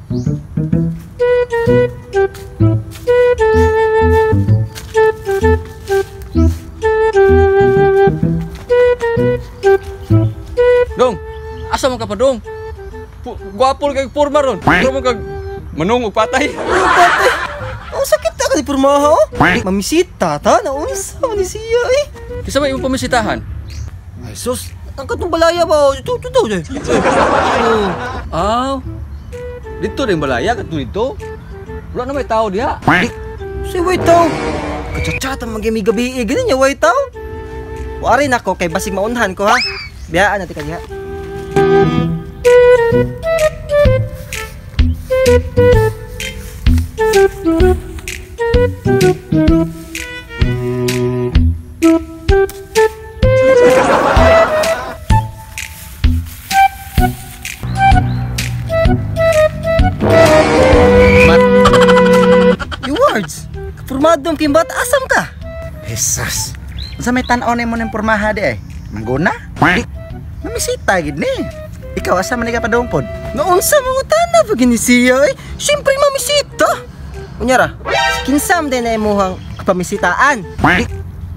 Dong, asa man ka pa dong? Gwapol kay porma ron. Pero man kag manong og patay. Ano patay? Ang sakit ta ka di pormaha oh. Mamisita ta naunsa man ni siya eh. Kinsa may imong pamisitahan? Ay sus, ang katong balaya ba? Ito ito ito. Oh. Aw. Dito rin balaya kadto dito. Wala na may tao diha. Si way tao. Katsatsa man gyud gabi eh gani niya way tao. Wari nako kay basig maunhan ko ha. Biyaan natin ka diha. You words. Kapurmadong kimbat asam ka. Jesus. Unsa may tan-aw nimo ning pormaha di ay? Mangguna? Mamisita gid ni. Ikaw asa man ka padung pod? Naunsa mangutana pa gini siya eh. Siyempre mamisita. Unya ra, kinsa man na imuhang kapamisitaan?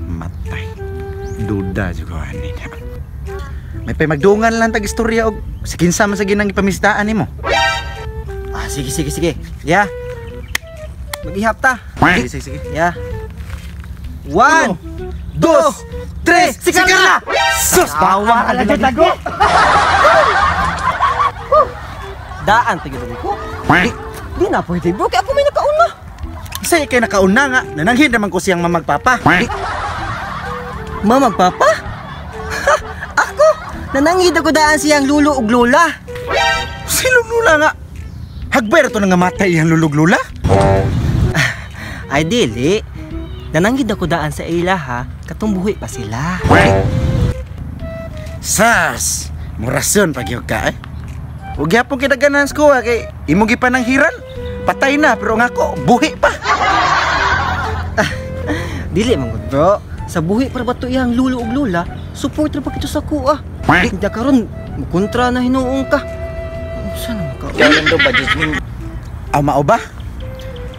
Matay. Duda jud ko ani na. May pay magdungan lang tag istorya og si kinsa man sa ginang gipamisitaan nimo. Ah, sige sige sige. Ya. Mag-ihap ta. Sige sige sige. Ya. 1 2 3, si Carla! Sus, bawa ka lang tago. Daan tigil ko. Di na pwede bro, kaya ako may nakauna. Isa kay nakauna nga, nananghin naman ko siyang mamagpapa. Mamagpapa? Ha, ako? Nanangid ako daan siyang lulo ug lola. Si lula nga. Hagbay ra to nga matay iyang lulug lula. Ay dili. Nananggid ako daan sa ila ha, katong buhi pa sila. Sas, murasyon pag yun ka eh. Huwag yapong kinaganan sa kuha kay imong gipananghiran. Patay na pero nga ako, buhi pa. Dili man gud bro, sa buhi para ba to iyang lulo ug lola, support ra pa kito sa kuha. Hindi karon mukontra na hinuong ka. Unsa naman ka? Aw mao ba?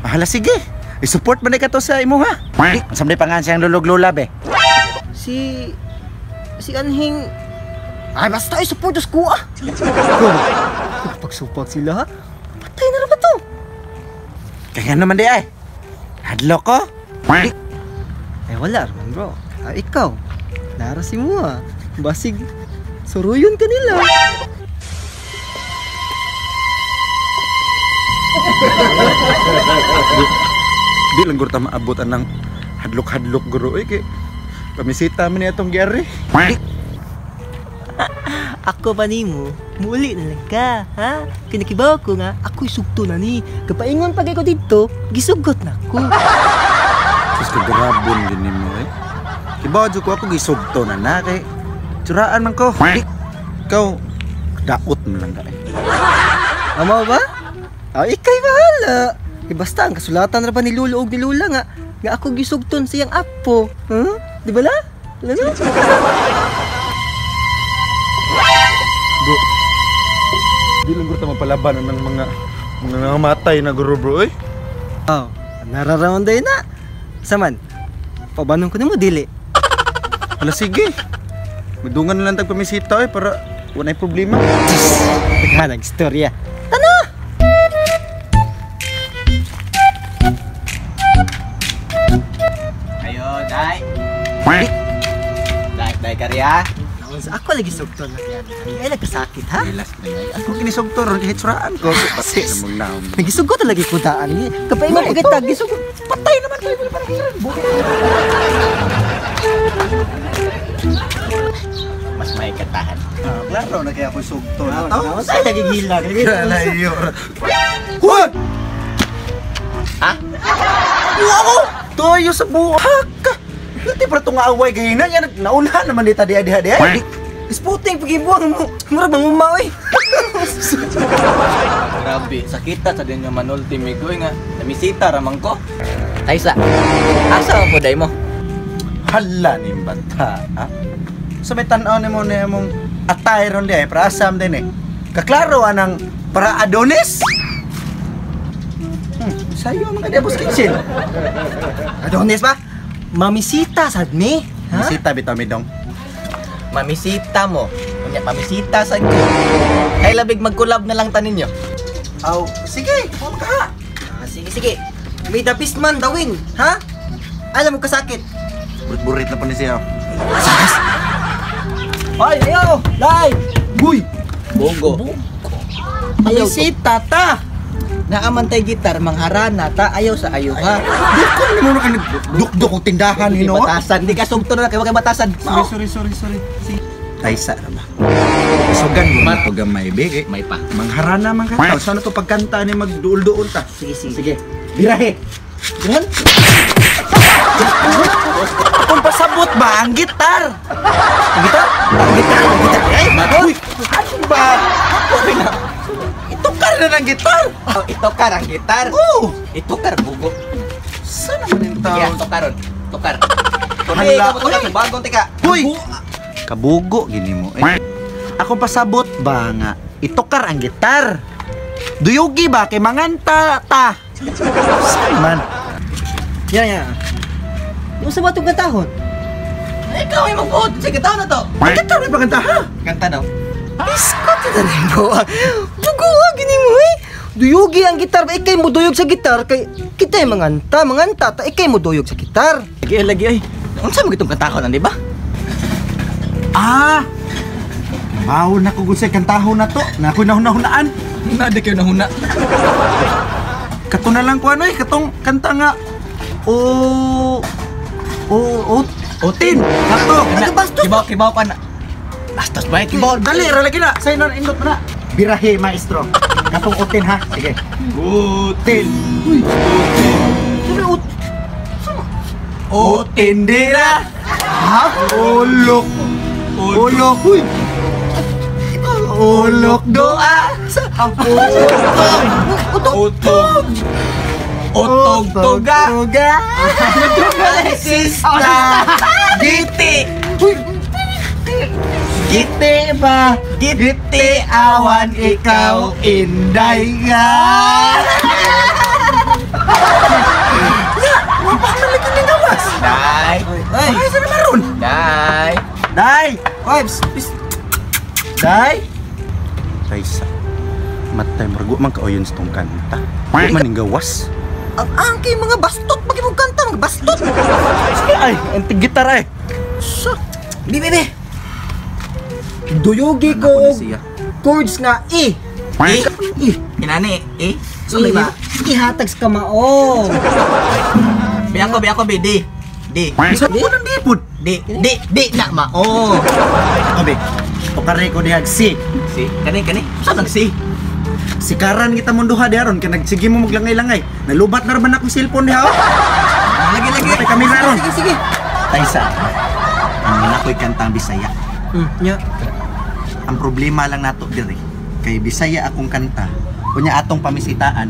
Mahala sige. I-support man ka to sa imo ha. Unsa man pangan siyang lulog lola be? Si anhing ay basta i-support sa kuha. Pagsupak sila ha. Patay na ra ba to? Kaya naman di ay. Hadlok ko. Ay wala raman bro. Ay, ikaw, nara si mo ah. Basig, suruyon ka nila. Di lang guro ta maabot anang hadlok-hadlok guro eh. Kay pamisita man niya itong gyari. Ako pa nimo, muuli na lang ka, ha? Kinakibaw ko nga, ako'y sugto na ni. Kapaingon pagay ko dito, gisugot na ko. Sus ko grabon din nimo eh. Kibaw jud ko ako gisugto na na kay tsuraan man ko. Ikaw daot man lang ka eh. Amo ba? Ah, ikay bahala. Eh, basta ang kasulatan ra ba ni Lolo og ni Lola nga nga ako gisugton siyang apo. Huh? Di ba la? Lalo? Bro, di lang guro ta mapalaban ng mga nangamatay na guro bro eh. Oh, nararaon day na. Saman, pabanong ko nimo dili. Hala sige. Magdungan na lang tag pamisita eh para walay problema. Teka, nag-istorya. Tana! Ayo, Day. Day, Day karya. Ako lagi sugton na yan. Ay, nagkasakit ha? Ako kinisugto ron kahit suraan ko. Patay na mong naon. Nagisugot lagi ko daan. Kapaingon pagkita, gisugot. Patay naman tayo. Mas may katahan. Klaro na kaya ako sugto na to. Saan nagigila? Kalayo. Huwag! Ha? Wow! Tayo sa buhak! Hindi pa itong away gayon na. Yan, nauna naman dita diha diha diha. Isputing pagibuang mo. Mura bang umaw eh. Grabe, sakita sa din nga manulti migoy nga. Namisita ramang ko. Taysa, asa po day mo? Hala ni bata, ha? So may tanaw ni mo na mong atay ron diha, para asam din eh. Kaklaro anang para Adonis? Sayo man ka boss kitchen. Adonis ba? Mamisita sad ni. Ha? Misita bitaw mi dong. Mamisita mo. Unya pamisita sad ko. Kay labig mag-collab na lang ta ninyo. Aw, sige, mo ka. Ah, sige, sige. May the best man dawin, ha? Alam mo kasakit. Burit-burit na po ni siya. Ay, ayaw! Day! Uy! Bongo. Mamisita ta! Naaman tay gitar mangharana ta ayaw sa ayo ha. Dukon ni mo na ka nagdukduk og tindahan Hindi hino. batasan, di ka sugto na kay wa kay batasan. Sorry, sorry, sorry, sorry. Taysa ra ba? Sugan mo na to gamay be. May pa. Mangharana man ka. Saan na to pagkanta ni magduol-duol ta? Sige, sige. Sige. Birahe. Ganun? Kung pasabot ba ang gitar? Ang gitar? Ang gitar, ang gitar. Ay, Uy, ano ba? Itukar na ng gitar. Oh, itokar ang gitar. Oh! Itokar bugo. Saan naman yung Sige, tao? tokaron. Tokar. Hala, Hala, bagong tika. Uy! Kabugo gini mo eh. Ako pasabot ba nga itukar ang gitar? Duyugi ba kay manganta ta? Saan man? Yan, yan. Yung sa batong kantahon? Ikaw ay magbuot. Sige, tao na to. Ang gitar may pagkanta ha? Kanta daw. Iskot na rin mo. Bugo, gini mo eh. Duyugi ang gitar ba? Ikay mo duyog sa gitar kay kita ay manganta, manganta ta ikay mo duyog sa gitar. Lagi, lagi ay. Unsa mo gitong kantahon di ba? Ah! Bawo na ko gud sa kantahon na to. Na ako nahunahunaan. Nada kayo nahuna. Kato na lang ko ano eh, katong kanta nga o o o otin. Kato. Ano bastos? Kibaw, kibaw pa na. Bastos ba? Kibaw. Dali ra lagi na. Say na indot na. Birahe maestro. Katong otin ha. Sige. Otin. Siyempre, ut. Otin dira. Ha? Ulok. Ulok. Uy. Ulok doa sa utog. Utog. Utog toga. Toga. Sista. Giti. Giti ba? Giti awan ikaw inday ka. Day. Ay, Ay, saan naman ron? Day. Day! ay, psst, psst. Day! Taysa. Matay, marago man kaoyon sa tong kanta. Di man ning gawas. Ang angkay mga bastot, pag imong kanta, mga bastot. Sige ay, ang gitar ay. Sa, bi, bi, bi. Duyugi ko Ano og siya? chords nga E. Eh. E. Inani, eh. E ba? Ihatag sa kamao. Bi ako, bi. D. D. Sa ko nang dipod. D. D. D na mao. Abi, tukare ko dihag si. Si. Kani, kani. Saan ang si? Sikaran kita mong duha diha ron kay nagsige mo maglangay-langay. Nalubat na ra man akong cellphone diha. Oh. Lagi, lagi. Patay kami na ron. Sige, sige. Taysa. Ang ako'y kantang Bisaya. Nya. Ang problema lang nato diri kay Bisaya akong kanta. Unya atong pamisitaan.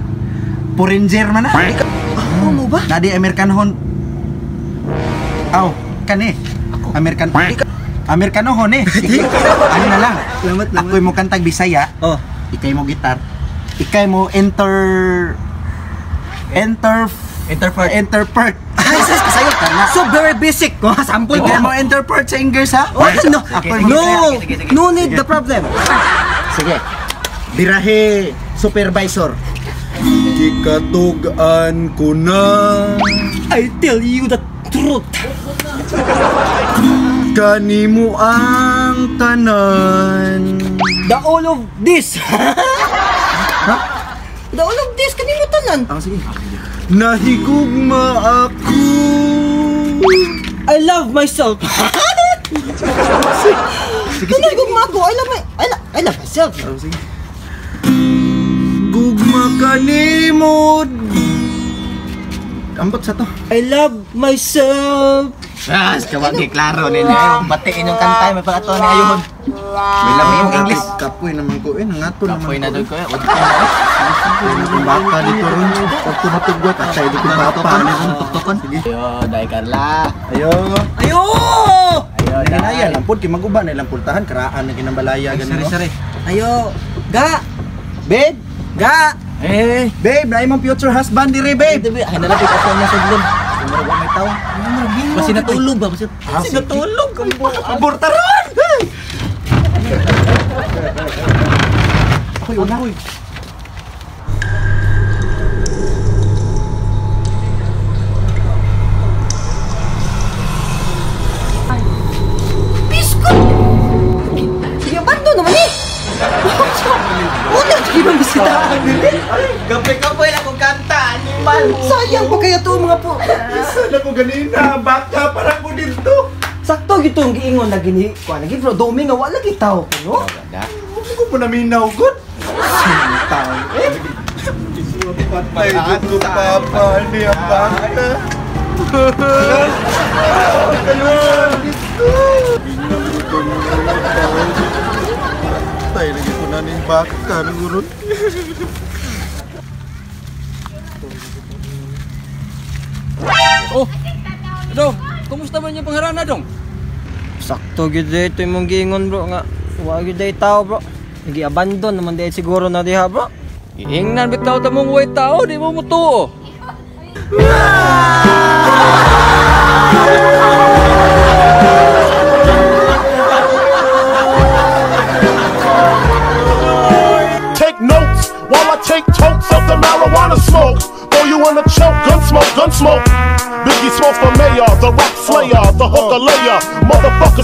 Foreigner man na. Ako mo ba? Nadi Amerikanhon. Aw, kani. American Amerikanohon eh. Ano na lang. Salamat, salamat. Ako'y mo kantag Bisaya, Oh. ikay mo gitar, ikay mo enter enter Interpart. Interpart. Ay, sus, kasayo. So very basic. Oh, sample Ikay ko. mo interpart sa English ha. Oh, no. Ako'y mo No. Sige, sige, sige. No need the problem. Sige. Birahe supervisor. Gikatug-an ko na I tell you the truth. kanimo ang tanan. The all of this. Ha? The all of this kanimo tanan. Ah, sige. Nahigugma ako. I love myself. Sige, sige. Gugma ako. I love my I love myself. Oh, sige. Gugma kanimo. Ambot sa to. I love myself. Ah, kawagi klaro nila. Batiin yung kanta, may pag-ato ni ayuhon. May lami yung English. Kapoy naman ko eh, nangato naman. Kapoy na ko, doon eh. ko eh. Wala ko na eh. Akong bata dito ron. Pag tumatugwa, patay di ko papa. Tuktukon. Ayo, dai Carla. Ayo. Ayo! Ayo, Ginaya lang pod kay maguba na ilang pultahan karaan na kinambalaya ganun. Sorry, sorry. Ayo. Ga. Babe, Ga. Eh, Babe, na imong future husband diri, babe. Ay, nalapit ako na sa dulon. Murag wa may tao. Basi natulog ba? Basi natulog. Aborta ron! Ako'y una. Biskot! Yabando naman eh! Una, di ba bisita? Kapoy-kapoy lang kung kanta, animal. Sayang pa kaya to mga po. Isa na ko ganina, baka para ko dito. Sakto gitong giingon na gini. Kuan lagi bro, dumi nga wala lagi tao ko, no? Huwag ko po naminaw, good. Sintaw, eh. Patay dito, papa. Hindi ang baka. Kayo, dito. Patay lagi ko na ning baka ng urot. Oh. Dong, kumusta man yung pangharana dong? Sakto gyud ito imong giingon bro nga wa gyud day tao bro. Nagi-abandon naman day siguro na diha bro. Iingnan bitaw ta mong way tao, di mo mutuo. Take notes while I take tokes of the marijuana smoke. Throw you in a choke, gun smoke, gun smoke. Biggie Smalls for mayor, the rock slayer, the hooker layer. Motherfuckers.